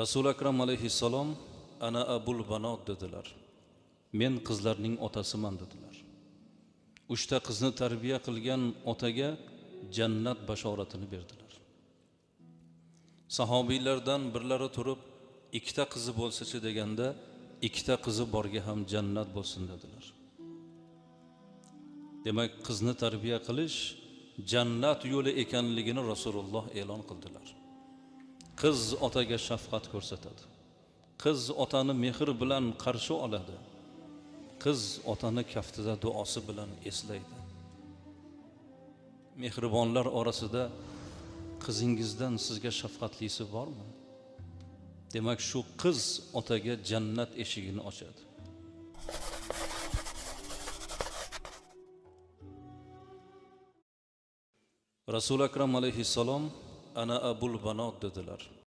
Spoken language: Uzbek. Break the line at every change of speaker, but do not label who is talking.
Rasuli akram alayhissalom ana abul banot dedilar. Men qizlarning otasiman dedilar. 3ta qizni tarbiya qilgan otaga jannat bashoratini berdilar. Sahobiylardan birlari turib, 2ta qizi bo'lsa-chi deganda, 2ta qizi borga ham jannat bo'lsin dedilar. Demak, qizni tarbiya qilish jannat yo'li ekanligini Rasululloh e'lon qildilar. Qiz otaga shafqat ko'rsatadi. Qiz otani mehr bilan qarshi oladi. Qiz otani kaftida duosi bilan eslaydi. Mehribonlar orasida qizingizdan sizga shafqatlisi bormi? Demak, shu qiz otaga jannat eshigini ochadi. Rasuli akram alayhissalom ana abul banot dedilar.